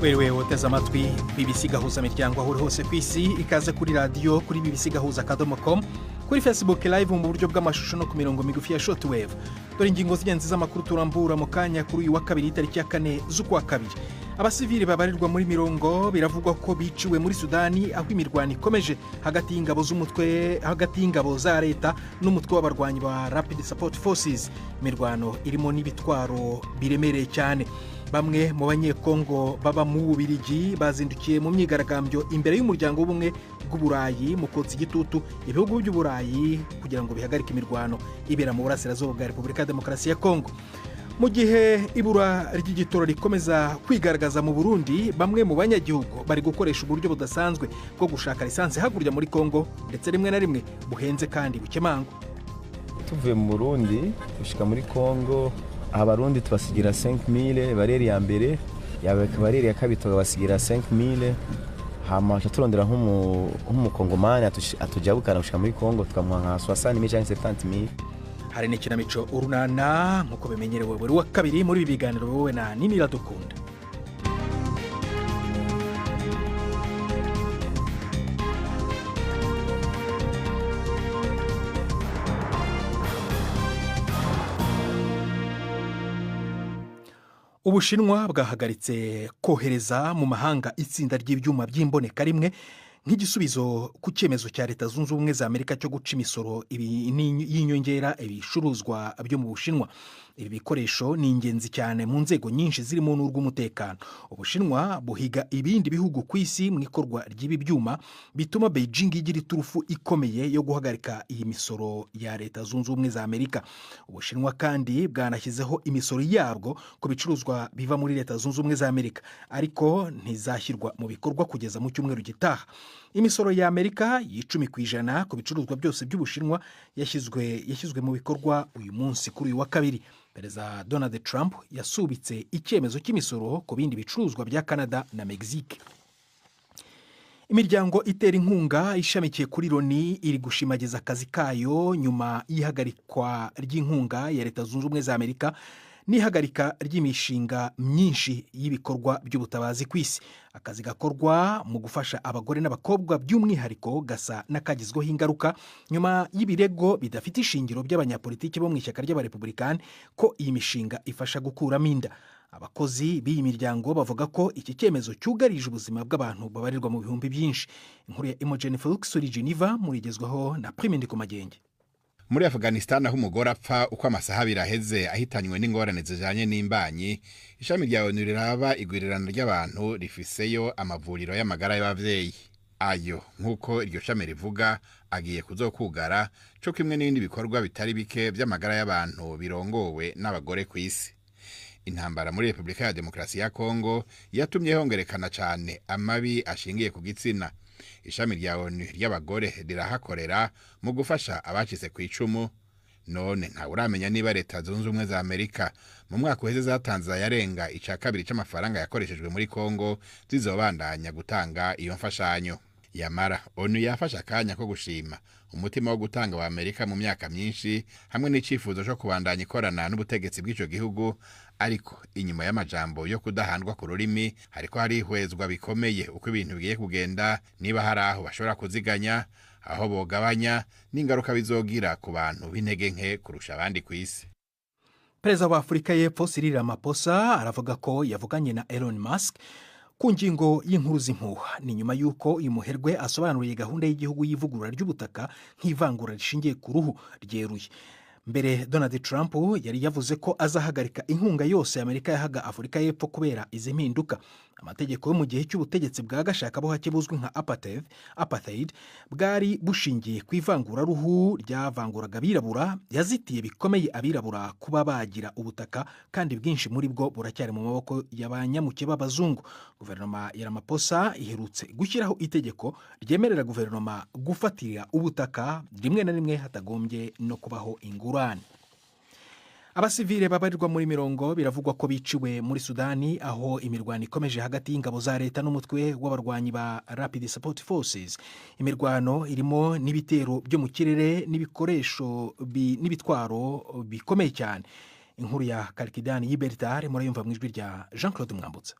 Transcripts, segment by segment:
Wewe uteze amatwi BBC Gahuza Miryango aho uri hose ku isi, ikaze kuri radiyo, kuri bbcgahuza.com, kuri Facebook Live mu buryo bw'amashusho no ku mirongo migufi ya shortwave. Dore ingingo z'ingenzi z'amakuru turambura mu kanya kuri uyu wa kabiri, tariki ya 4 z'ukwa kabiri. Abasivili babarirwa muri mirongo biravugwa ko biciwe muri Sudani, aho imirwano ikomeje hagati y'ingabo z'umutwe, hagati y'ingabo za leta n'umutwe w'abarwanyi ba Rapid Support Forces. Imirwano irimo n'ibitwaro biremereye cyane. Bamwe mu Banyekongo baba mu Bubirigi bazindukiye mu myigaragambyo imbere y'Umuryango w'Ubumwe bw'Uburayi mu kotsa igitutu ibihugu by'Uburayi kugira ngo bihagarike imirwano ibera mu burasirazuba bwa Repubulika ya Demokarasi ya Kongo. Mu gihe ibura ry'igitoro rikomeza kwigaragaza mu Burundi, bamwe mu banyagihugu bari gukoresha uburyo budasanzwe bwo gushaka lisansi hakurya muri Kongo, ndetse rimwe na rimwe buhenze kandi bukemangwa. Tuvuye mu Burundi gushika muri Kongo, Abarundi tubasigira 5000 barrière ya mbere, barrière ya kabiri tukabasigira 5000, hama turondera nk'umukongomani atujabukana gushika muri Kongo, tukamuha nka 60000 canke 70000. Hari n'ikinamico Urunana nk'uko bimenyerewe buri wa kabiri muri ibi biganiro, wowe na Nini Iradukunda. Ubushinwa bwahagaritse kohereza mu mahanga itsinda ry'ibyuma by'imboneka rimwe nk'igisubizo ku cyemezo cya Leta Zunze Ubumwe za Amerika cyo guca imisoro y'inyongera ibicuruzwa byo mu Bushinwa. Ibi bikoresho ni ingenzi cyane mu nzego nyinshi zirimo n'urw'umutekano. Ubushinwa buhiga ibindi bihugu ku isi mu ikorwa ry'ibi byuma, bituma Beijing igira iturufu ikomeye yo guhagarika iyi misoro ya Leta Zunze Ubumwe za Amerika. Ubushinwa kandi bwanashyizeho imisoro yabwo ku bicuruzwa biva muri Leta Zunze Ubumwe za Amerika, ariko ntizashyirwa mu bikorwa kugeza mu cyumweru gitaha. Imisoro ya Amerika y'10% ku bicuruzwa byose by'Ubushinwa yashyizwe mu bikorwa uyu munsi kuri uyu wa kabiri. Perezida Donald Trump yasubitse icyemezo cy'imisoro ku bindi bicuruzwa bya Canada na Mexique. Imiryango itera inkunga ishamikiye kuri Loni iri gushimagiza akazi kayo nyuma y'ihagarikwa ry'inkunga ya Leta Zunze Ubumwe za Amerika n'ihagarika ry'imishinga myinshi y'ibikorwa by'ubutabazi ku isi. Akazi gakorwa mu gufasha abagore n'abakobwa by'umwihariko gasa n'akagizweho ingaruka nyuma y'ibirego bidafite ishingiro by'abanyapolitiki bo mu ishyaka ry'Abarepublikani ko iyi mishinga ifasha gukuramo inda. Abakozi b'iyi miryango bavuga ko iki cyemezo cyugarije ubuzima bw'abantu babarirwa mu bihumbi byinshi. Inkuru ya Imogen Foulkes uri Geneva murigezwaho na Prime Ndikumagenge. Muri Afghanistan, aho umugore apfa uko amasaha abiri aheze ahitanywe n'ingorane zijanye n'imbanyi, ishami rya ONU riraba igwirirana ry'abantu rifiseyo amavuriro y'amagara y'abavyeyi. Ayo, nk'uko iryo shami rivuga, agiye kuzokugara co kimwe n'ibindi bikorwa bitari bike vy'amagara y'abantu birongowe n'abagore kw'isi. Intambara muri Repubulika ya Demokarasi ya Kongo yatumye hongerekana cane amabi ashingiye ku gitsina. Ishami rya ONU ry'abagore rirahakorera mu gufasha abacitse ku icumu. None ntawe uramenya niba Leta Zunze Ubumwe za Amerika, mu mwaka uheze zatanze ayarenga ica kabiri c'amafaranga yakoreshejwe muri Kongo, zizobandanya gutanga iyo mfashanyo. Yamara ONU yafashe akanya ko gushima umutima wo gutanga wa Amerika mu myaka myinshi hamwe n'icifuzo co kubandanya ikorana n'ubutegetsi bw'ico gihugu. Ariko inyuma y'amajambo yo kudahandwa ku rurimi hariko harihwezwa bikomeye uko ibintu bigiye kugenda, niba hari aho bashobora kuziganya, aho bogabanya, n'ingaruka bizogira ku bantu b'intege nke kurusha abandi kw'isi. Perezida wa Afurika y'Epfo Cyril Ramaphosa aravuga ko yavuganye na Elon Musk ku ngingo y'inkuru z'impuha. Ni nyuma y'uko uyu muherwe asobanuriye gahunda y'igihugu y'ivugurura ry'ubutaka nk'ivangura rishingiye ku ruhu ryeruye. Mbere Donald Trump yari yavuze ko azahagarika inkunga yose Amerika yahaga Afurika y'Epfo kubera izi mpinduka. Amategeko yo mu gihe cy'ubutegetsi bwa gashakabuhake buzwi nka apartheid bwari bushingiye ku ivanguraruhu ryavanguraga abirabura, yazitiye bikomeye abirabura kuba bagira ubutaka, kandi bwinshi muri bwo buracyari mu maboko y'abanyamuke b'abazungu. Guverinoma ya Ramaphosa iherutse gushyiraho itegeko ryemerera guverinoma gufatira ubutaka rimwe na rimwe hatagombye no kubaho ingurane. Abasivile babarirwa muri mirongo biravugwa ko biciwe muri Sudani, aho imirwano ikomeje hagati y'ingabo za leta n'umutwe w'abarwanyi ba Rapid Support Forces. Imirwano irimo n'ibitero byo mu kirere n'ibikoresho n'ibitwaro bikomeye cyane. Inkuru ya Karikidani Yibertare murayumva mu ijwi rya Jean Claude Mwambutsa.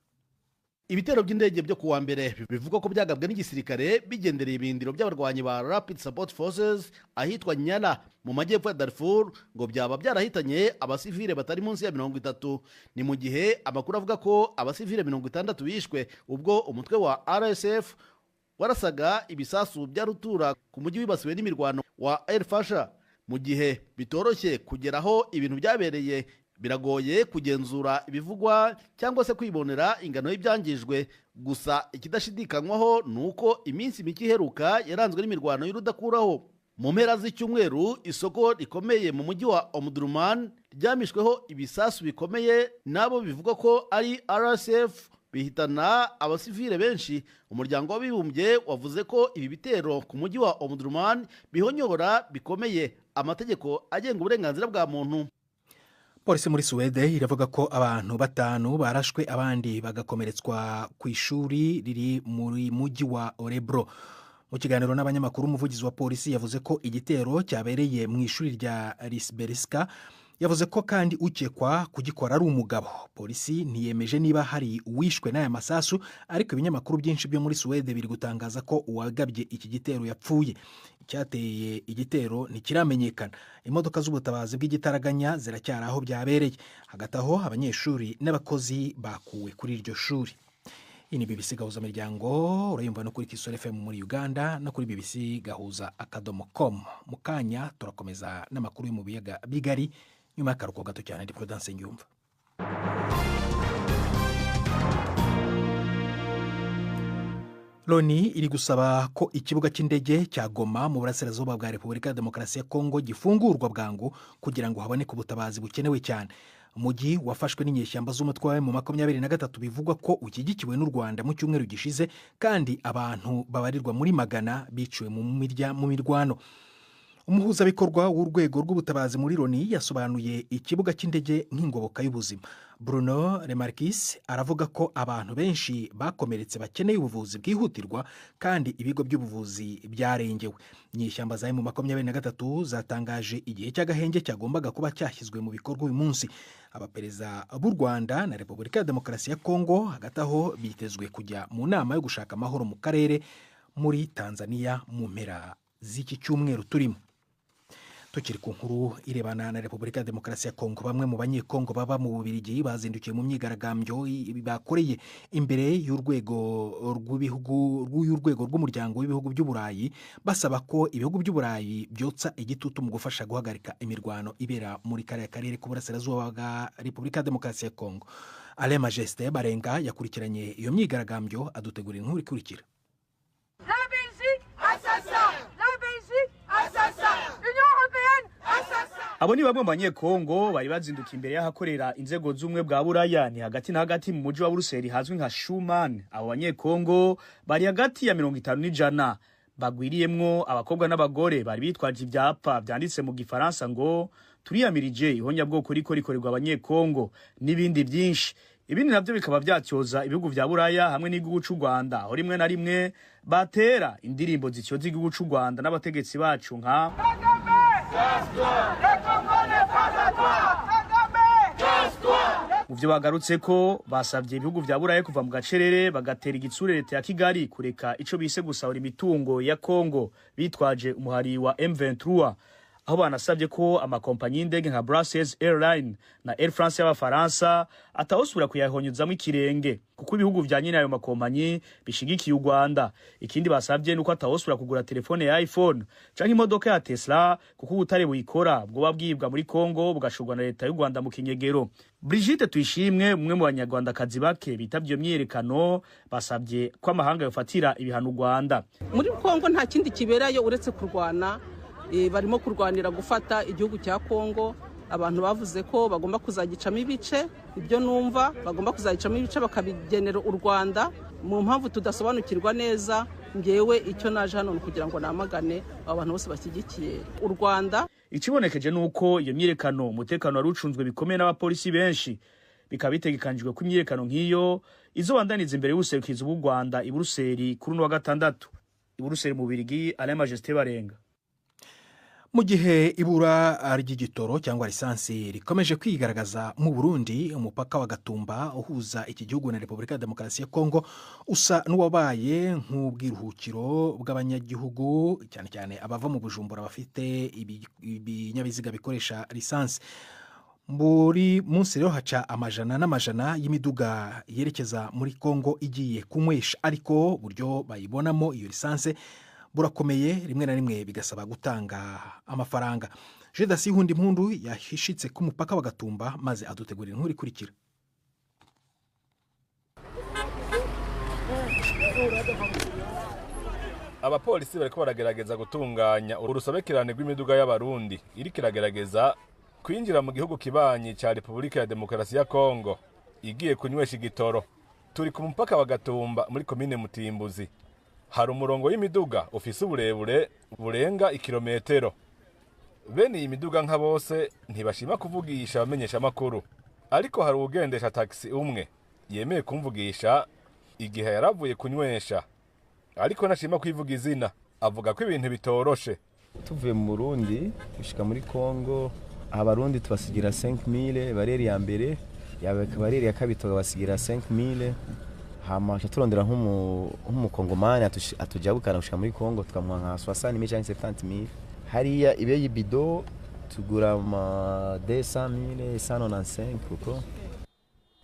Ibitero by'indege byo kuwa mbere bivugwa ko byagabwe n'igisirikare bigendereye ibirindiro by'abarwanyi ba Rapid Support Forces ahitwa Nyala mu majyepfo ya Darfur ngo byaba byarahitanye abasivile batari munsi ya 30. Ni mu gihe amakuru avuga ko abasivile 60 bishwe ubwo umutwe wa RSF warasaga ibisasu bya rutura ku mujyi wibasiwe n'imirwano wa El Fasher. Mu gihe bitoroshye kugeraho ibintu byabereye, biragoye kugenzura ibivugwa cyangwa se kwibonera ingano y'ibyangijwe. Gusa ikidashidikanywaho ni uko iminsi mike iheruka yaranzwe n'imirwano y'urudakuraho. Mu mpera z'icyumweru, isoko rikomeye mu mujyi wa Omdurman ryamishweho ibisasu bikomeye n'abo bivugwa ko ari RSF, bihitana abasivile benshi. Umuryango w'Abibumbye wavuze ko ibi bitero ku mujyi wa Omdurman bihonyora bikomeye amategeko agenga uburenganzira bwa muntu. Polisi muri Suwede iravuga ko abantu 5 barashwe abandi bagakomeretswa ku ishuri riri muri mujyi wa Orebro. Mu kiganiro n'abanyamakuru, umuvugizi wa polisi yavuze ko igitero cyabereye mu ishuri rya Risberska. Yavuze ko kandi ukekwa kugikora ari umugabo. Polisi ntiyemeje niba hari uwishwe n'aya masasu, ariko ibinyamakuru byinshi byo muri Suwede biri gutangaza ko uwagabye iki gitero yapfuye. Icyateye igitero ntikiramenyekana. Imodoka z'ubutabazi bw'igitaraganya ziracyari aho byabereye. Hagati aho, abanyeshuri n'abakozi bakuwe kuri iryo shuri. Iyi ni BBC Gahuza Miryango, urayumva no kuri Kisoro FM muri Uganda no kuri BBC Gahuza.com. Mu kanya turakomeza n'amakuru yo mu biyaga bigari nyuma y'akaruhuko gato cyane. Ndi Prudence Nyumva. Loni iri gusaba ko ikibuga cy'indege cya Goma mu burasirazuba bwa Repubulika ya Demokarasi ya Kongo gifungurwa bwangu kugira ngo haboneke ubutabazi bukenewe cyane. Umujyi wafashwe n'inyeshyamba z'umutwe wa M23 bivugwa ko ushyigikiwe n'u Rwanda mu cyumweru gishize, kandi abantu babarirwa muri magana biciwe mu mirwano. Umuhuzabikorwa w'urwego rw'ubutabazi muri Loni yasobanuye ikibuga cy'indege nk'ingoboka y'ubuzima. Bruno Remarquis aravuga ko abantu benshi bakomeretse bakeneye ubuvuzi bwihutirwa kandi ibigo by'ubuvuzi byarengewe. Inyeshyamba za M23 zatangaje igihe cy'agahenge cyagombaga kuba cyashyizwe mu bikorwa uyu munsi. Abaperezida b'u Rwanda na Repubulika ya Demokarasi ya Kongo hagati aho bitezwe kujya mu nama yo gushaka amahoro mu karere muri Tanzania mu mpera z'iki cyumweru turimo. Tukiri ku nkuru irebana na Repubulika ya Demokarasi ya Kongo, bamwe mu banyekongo baba mu Bubiligi bazindukiye mu myigaragambyo bakoreye imbere y'urwego rw'ibihugu y'urwego rw'umuryango w'ibihugu by'Uburayi, basaba ko ibihugu by'Uburayi byotsa igitutu mu gufasha guhagarika imirwano ibera muri kariya karere k'uburasirazuba bwa Repubulika ya Demokarasi ya Kongo. Alain Majesté Barenga yakurikiranye iyo myigaragambyo, adutegurira inkuru ikurikira. La Belgique assassin! La Belgique assassin! Union européenne assassin! Abo ni bamwe mu banyekongo bari bazindukiye imbere y'ahakorera inzego z'ubumwe bwa Buraya, ni hagati na hagati mu mujyi wa Buruseli hazwi nka Schuman. Abo banyekongo bari hagati ya 50 n'ijana, bagwiriyemwo abakobwa n'abagore, bari bitwaje ivyapa vyanditse mu Gifaransa ngo turiyamirije ihonyabwoko riko rikorerwa abanyekongo n'ibindi byinshi. Ibindi navyo bikaba vyatyoza ibihugu vya Buraya hamwe n'igihugu c'u Rwanda, aho rimwe na rimwe batera indirimbo zityoza igihugu c'u Rwanda n'abategetsi bacu nka Mu vyo bagarutse ko basavye ibihugu vya Buraya kuva mu gacerere bagatera igitsure leta ya Kigali kureka ico bise gusahura imitungo ya Kongo bitwaje umuhari wa M23, aho banasabye ko amakompanyi y'indege nka Brussels Airline na Air France y'Abafaransa atawusubira kuyahonyuzamo ikirenge kuko ibihugu vya nyene ayo makompanyi bishigikiye u Rwanda. Ikindi basabye nuko atawusubira kugura telefone ya iPhone canke imodoka ya Tesla kuko ubutare buyikora bwoba bwibwa muri Kongo bugashorwa na leta y'u Rwanda mu kinyegero. Brigitte Tuyishimwe, umwe mu banyarwandakazi bake bitavye iyo myiyerekano, basabye ko amahanga yofatira ibihano u Rwanda. Muri Kongo nta kindi kiberayo uretse kurwana. Barimo kurwanira gufata igihugu cya Kongo. Abantu bavuze ko bagomba kuzagicamo ibice, ibyo numva bagomba kuzagicamo ibice bakabigenera u Rwanda mu mpamvu tudasobanukirwa neza. Ngewe icyo naje hano kugira ngo namagane abantu bose bashyigikiye u Rwanda. Ikibonekeje nuko iyo myiyerekano umutekano wari ucunzwe bikomeye n'abapolisi benshi, bikaba bitegekanijwe ko imyiyerekano nk'iyo izobandaniza imbere y'ubuserukizi bw'u Rwanda i Buruseli kuri uno wa gatandatu. I Buruseli mu Bubiligi, Alain Majesté Barenga. Mu gihe ibura ry'igitoro cyangwa lisansi rikomeje kwigaragaza mu Burundi, umupaka wa Gatumba uhuza iki gihugu na Repubulika ya Demokarasi ya Kongo usa n'uwabaye nk'ubwiruhukiro bw'abanyagihugu, cyane cyane abava mu Bujumbura bafite ibinyabiziga bikoresha lisansi. Buri munsi rero haca amajana n'amajana y'imiduga yerekeza muri Kongo igiye kunywesha, ariko uburyo bayibonamo iyo lisansi burakomeye, rimwe na rimwe bigasaba gutanga amafaranga. Jedasi Hundi Mpundu yahishitse ku mupaka wa Gatumba maze adutegurira inkuru ikurikira. Abapolisi bariko baragerageza gutunganya urusobekerane rw'imiduga y'abarundi iriko iragerageza kwinjira mu gihugu kibanyi ca Repubulika ya Demokarasi ya Kongo igiye kunywesha igitoro. Turi ku mupaka wa Gatumba muri komine Mutimbuzi. Hari umurongo w'imiduga ufise uburebure burenga ikirometero. Bene iyi miduga nka bose ntibashima kuvugisha abamenyesha amakuru, ariko hari uwugendesha taxi umwe yemeye kumvugisha igihe yaravuye kunywesha, ariko ntashima kwivuga izina. Avuga ko ibintu bitoroshe. Tuvuye mu Burundi gushika muri Kongo, abarundi tubasigira 5000 bareri ya mbere, bareri ya kabiri tukabasigira 5000. Hama turondera nk'umukongomani atujabukana gushika muri Kongo tukamuha nka 60000 cyangwa 70000. Hariya ibe y'ibido tugura ma 200000 195 kuko.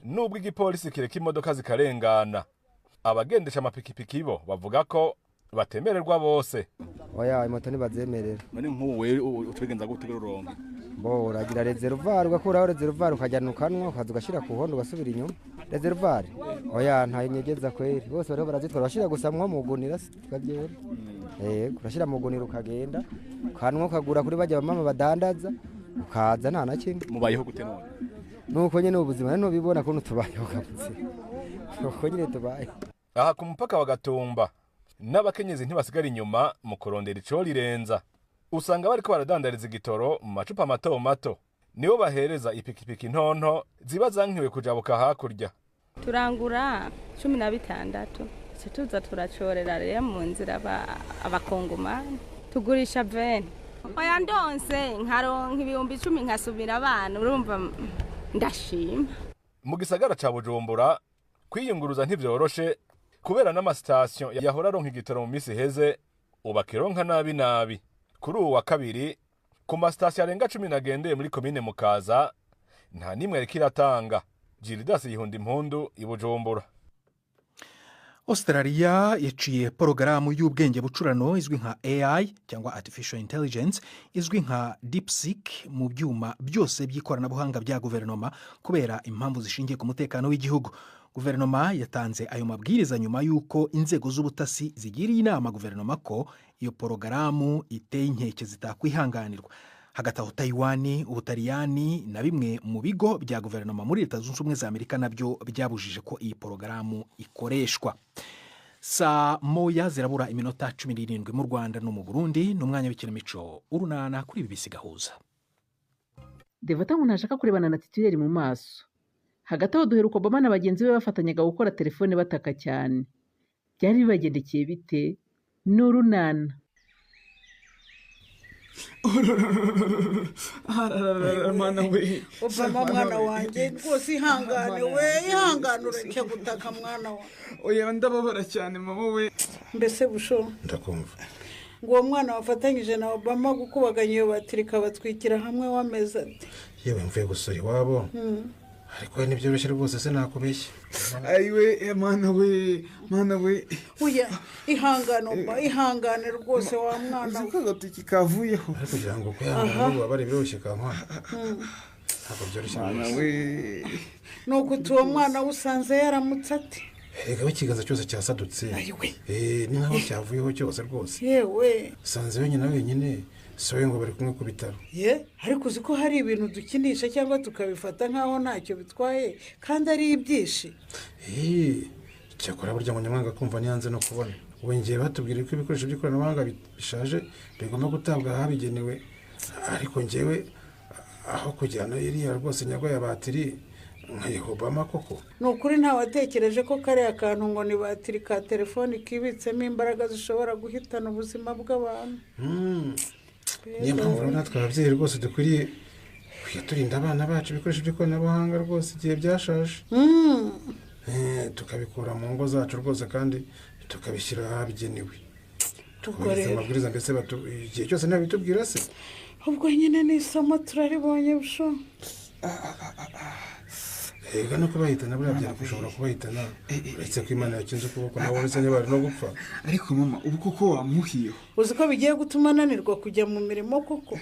Nubwo igipolisi kireka imodoka zikarengana, abagendesha amapikipiki bo bavuga ko batemererwa bose. Oya, imoto ntibazemerera. None nk'ubu wewe utubigenza gute uronke? Bo uragira reservoir, ugakuraho reservoir ukajyana ukanwa, ukaza ugashyira ku hondo ugasubira inyuma. Reservoir oya ntayo nyegeza kweri, bose bariho barazitwara, bashira gusa mwo mugunira tukabyera. Yego, urashyira mu gunira ukagenda ukanwa, ukagura kuri bajya mama badandaza, ukaza nta na kimwe. Mubayeho gute none? Nuko nyene ubuzima ntubibona kuntu tubayeho kabutse. Nuko nyene tubayeho. Aha ku mupaka wa Gatumba n'abakenyezi ntibasigara inyuma mu kurondera ico rirenza. Usanga bariko baradandariza igitoro mu macupa mato mato, nibo bahereza ipikipiki ntonto ziba zankiwe kujabuka hakurya. Turangura 16 tuza turacorera rero mu nzira abakongomani tugurisha 20. Oya ndonse nkaronka 10,000 nkasubira abana, urumva ndashima. Mu gisagara ca Bujumbura kwiyunguruza ntivyoroshe kubera n'amasitasiyo yahora aronka igitoro mu misi iheze ubakironka nabi nabi. Kuri uwu wa kabiri ku masitasiyo arenga 10 agendeye muri komine Mukaza nta nimwe yariko iratanga. Gildas Yihunda Impundu i Bujumbura. Australia yaciye porogaramu y'ubwenge bucurano izwi nka AI cyangwa Artificial Intelligence izwi nka DeepSeek mu byuma byose by'ikoranabuhanga bya guverinoma kubera impamvu zishingiye ku mutekano w'igihugu. Guverinoma yatanze ayo mabwiriza nyuma y'uko inzego z'ubutasi zigiriye inama guverinoma ko iyo porogaramu iteye inkeke zitakwihanganirwa. Hagati aho Taiwan, Ubutaliyani na bimwe mu bigo bya guverinoma muri Leta Zunze Ubumwe za Amerika nabyo byabujije ko iyi porogaramu ikoreshwa. Saa 1 zirabura iminota 17 mu Rwanda no mu Burundi, n'umwanya w'ikinamico Urunana kuri BBC Gahuza. Devota ngo ntashaka kurebana na titulaire mu maso. Hagati aho duheruka Obama na bagenzi be bafatanyaga gukora telefone bataka cyane. Byari bibagendekeye bite? N'urunana. Mwana we, Obama mwana wanjye rwose ihangane we, ihangane ureke gutaka mwana wa. Oya ndababara cyane mama we. Mbese busho ndakumva. Ngo uwo mwana wafatanyije na Obama gukubaganya iyo batirika batwikira hamwe wameze ati yewe mvuye gusura iwabo. Ariko ntibyoroshye rwose sinakubeshya. Ayiwe mwana we, mwana we. Oya ihangane Oba, ihangane rwose wa mwana we. Uzi ko agatoki kavuyeho. Ariko kugira ngo kwihangana n'ububabare biroroshye kankwa. Ntabwo byoroshye rwose. Nuko uwo mwana usanze yaramutse ati erega ikiganza cyose cyasadutse. Ni nkaho cyavuyeho cyose rwose. Yewe usanze wenyine wenyine. Soye ngo bari kumwe ku bitaro. Ye, ariko uzi ko hari ibintu dukinisha cyangwa tukabifata nkaho ntacyo bitwaye kandi ari ibyishi. Cyakora burya ngo nyamwanga kumva niyanze no kubona. Ubu ngiye batubwira ko ibikoresho by'ikoranabuhanga bishaje bigomba gutabwa ahabigenewe, ariko ngewe aho kujyana iriya rwose nyagwa ya batiri nka Obama koko. Ni ukuri ntawatekereje ko kariya kantu ngo ni batiri ka telefoni kibitsemo imbaraga zishobora guhitana ubuzima bw'abantu. Niyo mpamvu rero natwe ababyeyi rwose dukwiriye kujya turinda abana bacu ibikoresho by'ikoranabuhanga rwose igihe byashaje, tukabikura mu ngo zacu rwose kandi tukabishyira ahabigenewe. Tukubahiriza amabwiriza mbese igihe cyose ntabitubwira se. Ubwo nyine ni isomo turaribonye busho. Ega no kubahitana buriya byari gushobora kubahitana, uretse ko Imana yakinze ukuboko nawe, uretse niba bari no gupfa. Ariko mama, ubu koko wamuhiyeho? Uzi ko bigiye gutuma ananirwa kujya mu mirimo koko?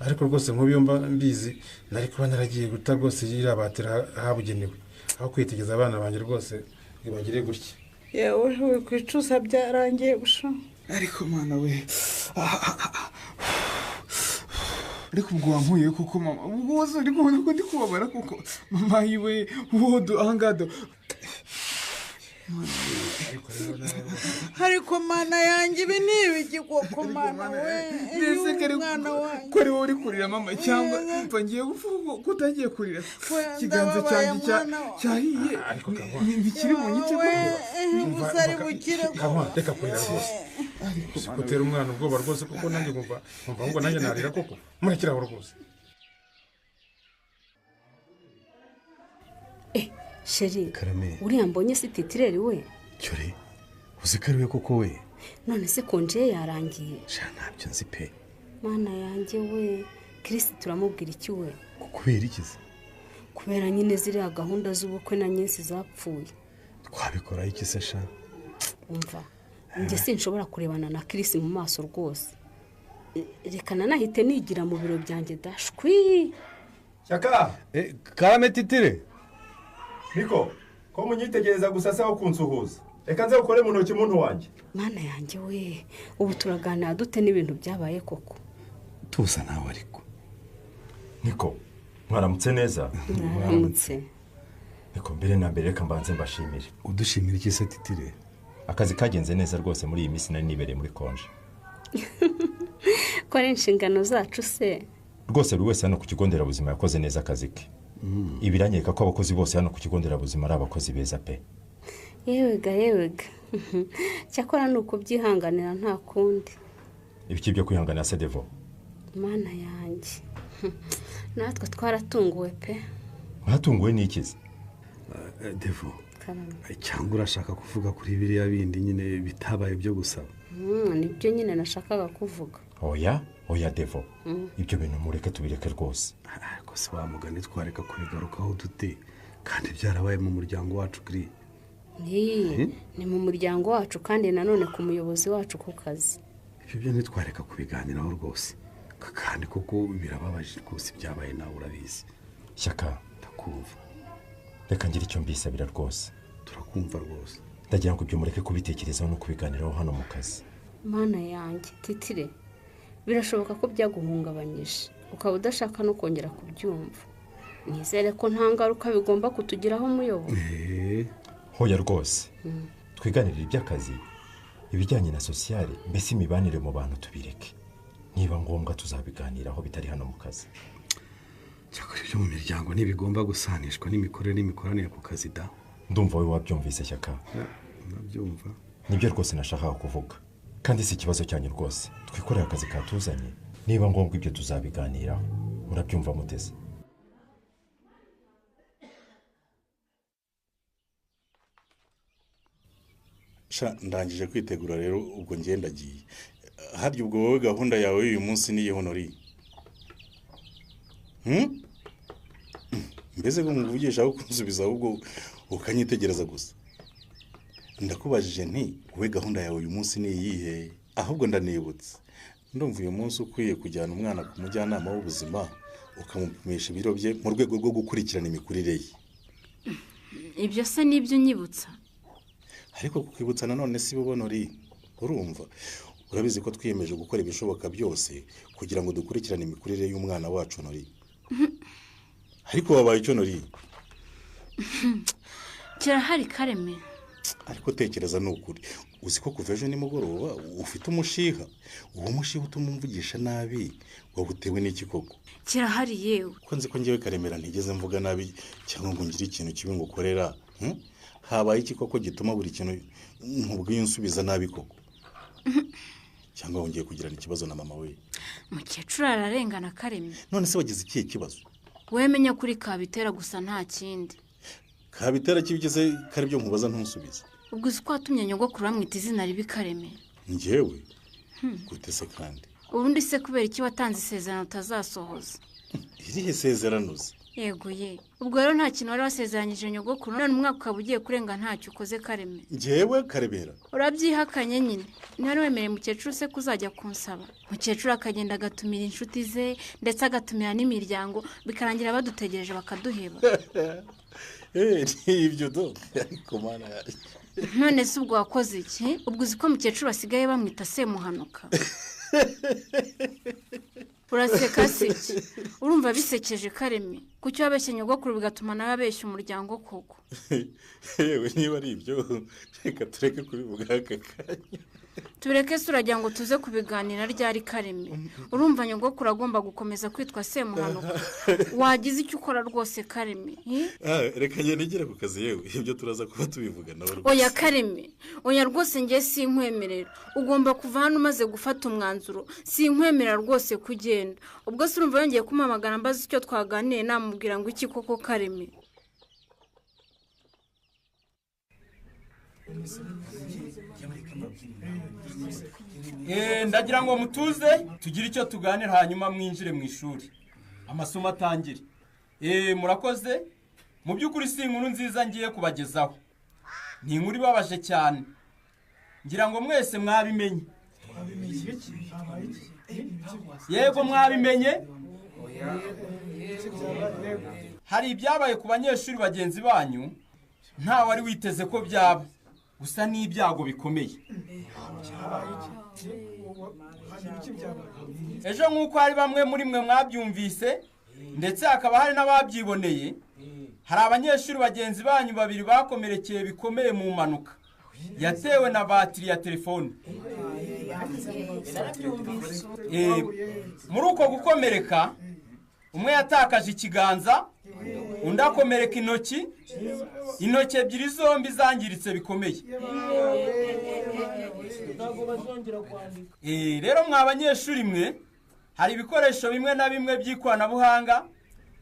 Ariko rwose nk'ubu mba mbizi nari kuba naragiye guta rwose iriya batiri ahabugenewe, aho kwitegeza abana banjye rwose ngo bagire gutya. Yewe, wikwicuza, byarangiye busho. Ariko mwana we, ariko ubwo wankuye koko mama, ubwo wose uri kubona ko ndi kubabara koko mama. Yiwe wodo ahangado. Ariko mana yanjye, ibi ni ibiki koko, mana we? Mbese kare Umwana wanjye. ko ari wowe uri kurira mama, cyangwa mva ngiye gupfa ko utangiye kurira? Ikiganza cyanjye cyahiye, ntikiri bunyice koko? Gusa ari bukire. Kankwa, reka kurira rwose. Si gutera umwana ubwoba rwose kuko nanjye nkumva ahubwo nanjye narira koko. Murekere aho rwose. Chéri. Karame. Uriya mbonye si titireri we? Cyore, uzi ko ari we koko we? None se congé ye yarangiye? Sha, ntabyo nzi pe. Mana yanjye we, Kirisi turamubwira iki we? Kubera iki se? Kubera nyine ziriya gahunda z'ubukwe na nyinshi zapfuye. Twabikoraho iki se sha? Umva, njye sinshobora kurebana na Kirisi mu maso rwose. Reka nanahite nigira mu biro byanjye dashwi. Shyaka! Karame titire. Niko, ko munyitegereza gusa se aho kunsuhuza? Reka nze ukore mu ntoki, muntu wanjye. Mana yanjye we, ubu turaganira dute n'ibintu byabaye koko? Tuza nawe ariko. Niko, mwaramutse neza. Mwaramutse. Niko, mbere na mbere reka mbanze mbashimire. Udushimira iki se titire? Akazi kagenze neza rwose muri iyi minsi nari nibereye muri congé. Ko ari inshingano zacu se? Rwose buri wese hano ku kigo nderabuzima yakoze neza akazi ke. Ibi biranyereka ko abakozi bose hano ku kigo nderabuzima ari abakozi beza pe. Yewega yewega, cyakora ni ukubyihanganira, nta kundi. Ibiki byo kwihanganira se Devo? Mana yanjye, natwe twaratunguwe pe. Mwatunguwe n'ikizi? Devo. Karame. Cyangwa urashaka kuvuga kuri biriya bindi nyine bitabaye byo gusaba? Nibyo nyine nashakaga kuvuga. Oya oya Devo, ibyo bintu mureke tubireke rwose. Ariko se wa mugani, twareka kubigarukaho dute kandi byarabaye mu muryango wacu kiri? Ni mu muryango wacu kandi nanone ku muyobozi wacu ku kazi. Ibyo byo ntitwareka kubiganiraho rwose, kandi koko birababaje rwose byabaye, nawe urabizi. Shyaka. Ndakumva. Reka ngire icyo mbisabira rwose. Turakumva rwose. Ndagira ngo ibyo mureke kubitekerezaho no kubiganiraho hano mu kazi. Mana yanjye, titire, birashoboka ko byaguhungabanyije ukaba udashaka no kongera kubyumva. Nizere ko nta ngaruka bigomba kutugiraho, umuyobozi. Hoya rwose, twiganirire iby'akazi, ibijyanye na social, mbese imibanire mu bantu tubireke. Niba ngombwa tuzabiganiraho bitari hano mu kazi. Cyakora ibyo mu miryango ntibigomba gusanishwa n'imikorere n'imikoranire ku kazi da. Ndumva wowe wabyumvise, Shyaka. Ndabyumva. Nibyo rwose nashakaga kuvuga, kandi si ikibazo cyanyu rwose. Twikorere akazi katuzanye, niba ngombwa ibyo tuzabiganiraho. Murabyumva muteze? Sha, ndangije kwitegura rero, ubwo ngendagiye. Harya ubwo wowe gahunda yawe y'uyu munsi ni Honori? Mbese ko nkuvugisha aho kunsubiza ahubwo ukanyitegereza gusa? Ndakubajije nti wowe gahunda yawe uyu munsi ni iyihe? Ahubwo ndanibutse, ndumva uyu munsi ukwiye kujyana umwana ku mujyanama w'ubuzima, ukamupimisha ibiro bye mu rwego rwo gukurikirana imikurire ye. Ibyo se nibyo unyibutsa? Ariko kukwibutsa nanone si bubonori. Urumva, urabizi ko twiyemeje gukora ibishoboka byose kugira ngo dukurikirane imikurire y'umwana wacu Nori. Ariko wabaye icyo, Nori? Kirahari, Kareme. Ariko tekereza, ni ukuri, uzi ko kuva ejo nimugoroba ufite umushiha? Uwo mushiha utuma umvugisha nabi wawutewe n'iki koko? Kirahari yewe. Ko nzi ko ngewe Karemera ntigeze mvuga nabi cyangwa ngo ngire ikintu kibi ngukorera, Habaye iki koko gituma buri kintu nkubwiye unsubiza nabi koko? Cyangwa wongeye kugirana ikibazo na mama we? Mukecuru ararengana Kareme. None se wagize ikihe kibazo? Wemenya kuri Kabitera gusa nta kindi. Kabitera kibigeze kari byo nkubaza ntusubize. Ubwo uzi ko watumye nyogokuru amwita izina ribi Kareme? Njyewe? Gute se kandi? Ubundi se kubera iki watanze isezerano utazasohoza? Irihe sezerano se? Yego ye. Ubwo rero nta kintu wari wasezeranyije nyogokuru, none umwaka ukaba ugiye kurenga ntacyo ukoze Kareme. Njyewe Karemera? Urabyihakanye nyine. Ntari wemereye mukecuru se kuzajya kunsaba. Mukecuru akagenda agatumira inshuti ze ndetse agatumira n'imiryango, bikarangira badutegereje bakaduheba. Ibyo do ariko mana yanjye. None se ubwo wakoze iki? Ubwo uzi ko mukecuru basigaye bamwita Semuhanuka? Uraseka se iki? Urumva bisekeje Kareme? Kuki wabeshye nyogokuru bigatuma nawe abeshya umuryango koko? Yewe niba ari ibyo reka tureke kubivuga aka kanya. Tureke se uragira ngo tuze kubiganira ryari Kareme? Urumva nyogokuru agomba gukomeza kwitwa Semuhanuka? Wagize icyo ukora rwose Kareme? Reka njye nigere ku kazi yewe, ibyo turaza kuba tubivuga nawe rwose. Oya Kareme, oya rwose njye sinkwemerera. Ugomba kuva hano umaze gufata umwanzuro. Sinkwemerera rwose kugenda. Ubwo se urumva yongeye kumpamagara mbaza icyo twaganiye namubwira ngo iki koko Kareme? Ndagira ngo mutuze tugire icyo tuganira hanyuma mwinjire mu ishuri amasomo atangire. Murakoze. Mu by'ukuri si inkuru nziza ngiye kubagezaho, ni inkuru ibabaje cyane, ngira ngo mwese mwabimenye. Yego mwabimenye. Hari ibyabaye ku banyeshuri bagenzi banyu nta wari witeze ko byaba, gusa n'ibyago bikomeye. Ejo nk'uko hari bamwe muri mwe mwabyumvise ndetse hakaba hari n'ababyiboneye, hari abanyeshuri bagenzi banyu babiri bakomerekeye bikomeye mu mpanuka yatewe na batiri ya telefone. Muri uko gukomereka umwe yatakaje ikiganza, undi akomereka intoki, intoki ebyiri zombi zangiritse bikomeye. Rero mwa banyeshuri mwe, hari ibikoresho bimwe na bimwe by'ikoranabuhanga,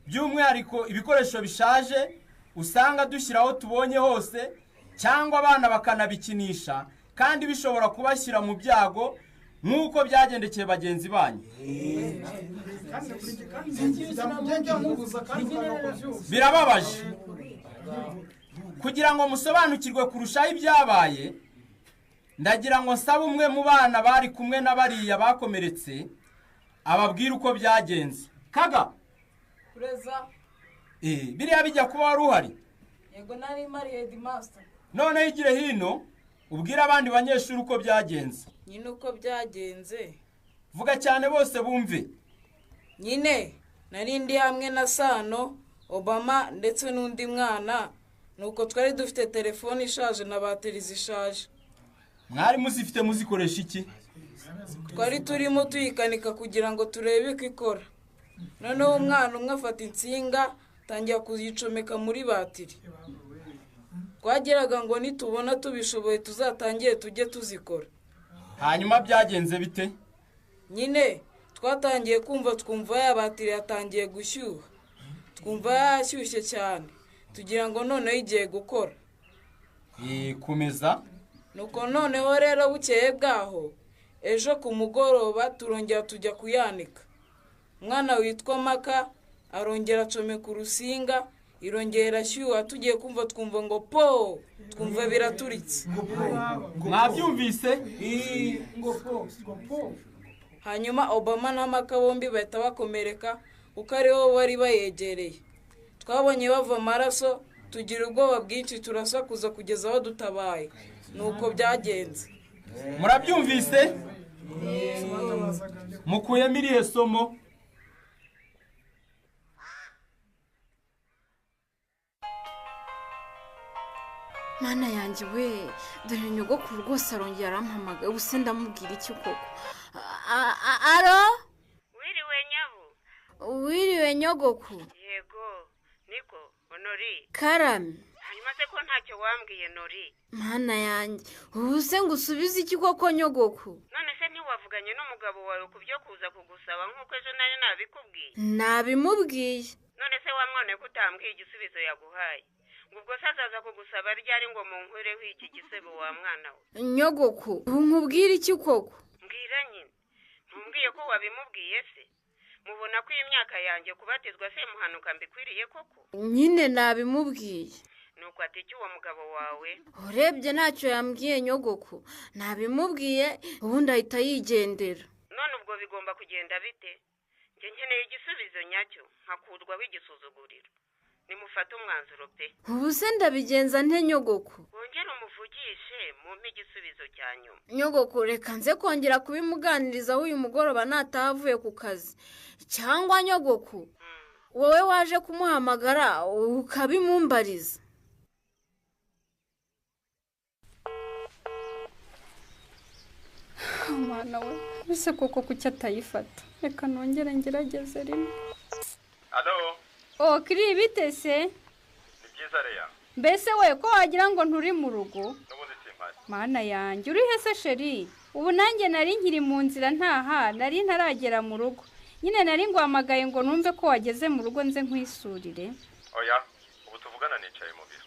by'umwihariko ibikoresho bishaje usanga dushyiraho tubonye hose cyangwa abana bakanabikinisha, kandi bishobora kubashyira mu byago nk'uko byagendekeye bagenzi banyu. Birababaje. Kugira ngo musobanukirwe kurushaho ibyabaye, ndagira ngo nsabe umwe mu bana bari kumwe na bariya bakomeretse ababwire uko byagenze. Kaga Preza. Biriya bijya kuba wari uhari? Yego nari mari headmaster. None igire hino ubwire abandi banyeshuri uko byagenze. Nyine uko byagenze. Vuga cyane bose bumve. Nyine nari ndi hamwe na Sano, Obama ndetse n'undi mwana, nuko twari dufite telefone ishaje na bateri zishaje. Mwari muzifite muzikoresha iki? Twari turimo tuyikanika kugira ngo turebe ko ikora. Noneho umwana umwe afata insinga tangira kuzicomeka muri batiri. Twageraga ngo nitubona tubishoboye tuzatangiye tujye tuzikora. Hanyuma byagenze bite? Nyine twatangiye kumva twumva ya batiri yatangiye gushyuha. Twumva yashyushye cyane tugira ngo noneho igiye gukora. Komeza. Nuko noneho rero bukeye bwaho ejo ku mugoroba turongera tujya kuyanika. Umwana witwa Maka arongera acomeka urusinga, irongera ashyuha, tugiye kumva twumva ngo po, twumva biraturitse. Mwabyumvise? Hanyuma Obama na Maka bombi bahita bakomereka kuko aribo bari bayegereye. Twabonye bava amaraso, tugira ubwoba bwinshi turasakuza kugeza aho dutabaye. Nuko byagenze. Murabyumvise? Mukuyemo irihe somo? Mana yanjye we, dore nyogokuru rwose arongera arampamagaye, ubu se ndamubwira iki koko? Aro? Wiriwe nyabu. Wiriwe nyogoku. Yego, niko Honori. Karame. Hanyuma Hanyuma se ko ntacyo wambwiye Nori? Mana yanjye, ubu se ngo usubize iki koko nyogoku? None se ntiwavuganye n'umugabo wawe ku byo kuza kugusaba nk'uko ejo nari nabikubwiye? Nabimubwiye. None se wa mwana ko utambwiye igisubizo yaguhaye? Ngo ubwo se azaza kugusaba ryari ngo munkureho iki gisebo wa mwana we? Nyogoku, ubu nkubwire iki koko? Mbwira nyine. Ntumbwiye ko wabimubwiye se? Mubona ko iyi myaka yanjye kubatizwa se muhanuka mbikwiriye koko? Nyine nabimubwiye. Nuko ati iki uwo mugabo wawe? Urebye ntacyo yambwiye nyogoku. Nabimubwiye ubundi ahita yigendera. None ubwo bigomba kugenda bite? Njye nkeneye igisubizo nyacyo, nkakurwaho igisuzuguriro. Nimufate umwanzuro pe. Ubu se ndabigenza nte nyogoku? Wongere umuvugishe mumpe igisubizo cya nyuma. Nyogoku, reka nze kongera kubimuganirizaho uyu mugoroba nataha avuye ku kazi. Cyangwa nyogoku, wowe waje kumuhamagara ukabimumbariza. Mwana we, bise koko kuki atayifata? Reka nongere ngerageze rimwe. Alo? Oh, kiri bite se? Ni byiza Leya. Mbese we ko wagira ngo nturi mu rugo? N'ubundi simpari. Mana yanjye, uri he se sheri? Ubu nanjye nari nkiri mu nzira ntaha, nari ntaragera mu rugo. Nyine nari ngwamagaye ngo numve ko wageze mu rugo nze nkwisurire. Oya, ubu tuvugana nicaye mu biro.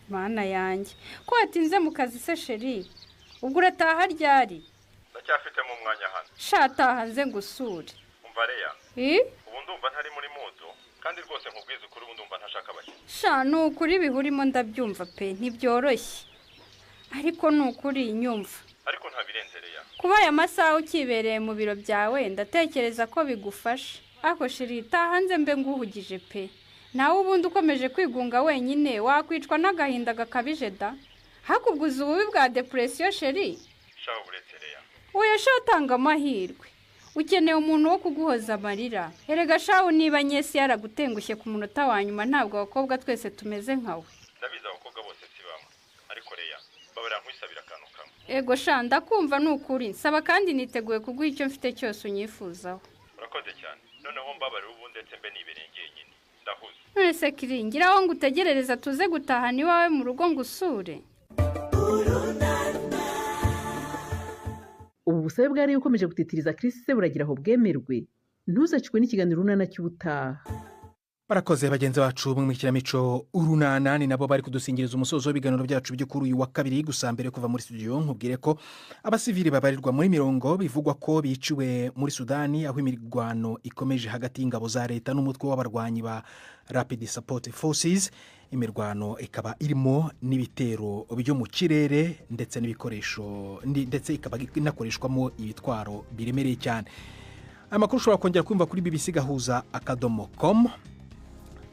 Mana yanjye, ko watinze mu kazi se sheri? Ubwo urataha ryari? Ndacyafitemo umwanya hano. Shataha nze ngusure. Umva Leya. Ubu ndumva ntari muri mudu. Kandi rwose nkubwiza ukuri ubu ndumva ntashaka abashyitsi. Sha, ni ukuri bihurimo ndabyumva pe, ntibyoroshye. Ariko ni ukuri nyumva. Ariko ntabirenze Leya. Kuba aya masaha ukibereye mu biro byawe ndatekereza ko bigufasha. Ako sheri, taha nze mbe nguhugije pe. Nawe ubundi ukomeje kwigunga wenyine wakwicwa n'agahinda gakabije da. Hakubguza ububi bwa depression sheri. Sha uburetse Leya. Oya sha, tanga amahirwe. Ukeneye umuntu wo kuguhoza amarira. Erega shawu niba nyesi yaragutengushye ku munota wa nyuma, ntabwo abakobwa twese tumeze nkawe. Ndabizi abakobwa bose si bamwe. Ariko Leya, babara nkwisabira akantu kamwe. Ego sha, ndakumva ni ukuri. Nsaba kandi niteguye kuguha icyo mfite cyose unyifuzaho. Urakoze cyane. Noneho mbabarira ubu ndetse mbe nibereye nyine. Ndahuze. None se Kiri, ngiraho ngutegerereza tuze gutaha niwawe mu rugo ngusure. Ubu busabe bwari ukomeje gutitiriza Chris se buragira aho bwemerwe. Ntuzacikwe n'ikiganiro Urunana cy'ubutaha. Barakoze bagenzi bacu mu ikinamico Urunana, ni nabo bari kudusingiriza umusozo w'ibiganiro byacu byo kuri uyu wa kabiri. Gusa mbere kuva muri studio nkubwire ko abasivili babarirwa muri mirongo bivugwa ko biciwe muri Sudani, aho imirwano ikomeje hagati y'ingabo za leta n'umutwe w'abarwanyi ba Rapid Support Forces. Imirwano ikaba irimo n'ibitero byo mu kirere ndetse n'ibikoresho, ndetse ikaba inakoreshwamo ibitwaro biremereye cyane. Amakuru ushobora kongera kumva kuri bbc.gahuza.com.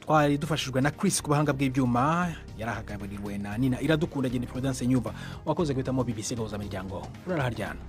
Twari dufashijwe na Chris ku buhanga bw'ibyuma, yarahagarariwe na Nina Iradukunda. Genda Prudence Nyumva wakoze guhitamo BBC Gahuza Miryango. Uraraharyana.